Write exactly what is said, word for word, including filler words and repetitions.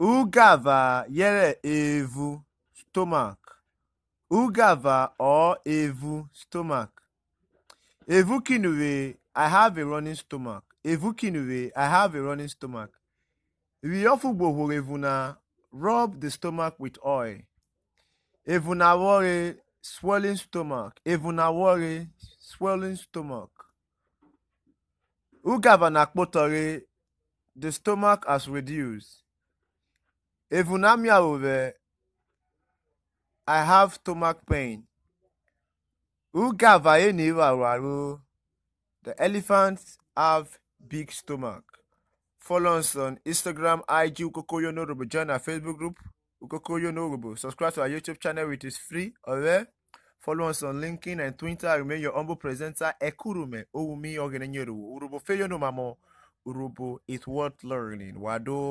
Ugava yẹrẹ evu, stomach. Ugava or evu, stomach. Evu ki nure, I have a running stomach. Evu ki nure, I have a running stomach. Vwi ọfugbo hworo evu na, rub the stomach with oil. Evu na vwọ re, swelling stomach. Evu na vwọ re, swelling stomach. Ugava na kpotọ re, the stomach has reduced. Evu na miavwe vwẹ, I have stomach pain. Ugava eni vwa ruaro. The elephants have big stomach. Follow us on Instagram, I G, Ukoko Yono Urhobo. Join our Facebook group, Ukoko Yono Urhobo. Subscribe to our YouTube channel, it is free. Ore, follow us on LinkedIn and Twitter. I remain your humble presenter, Ekurume Owumi Oghenenyerowo. Urhobo fe yono mamọ. Urhobo is worth learning. Wado.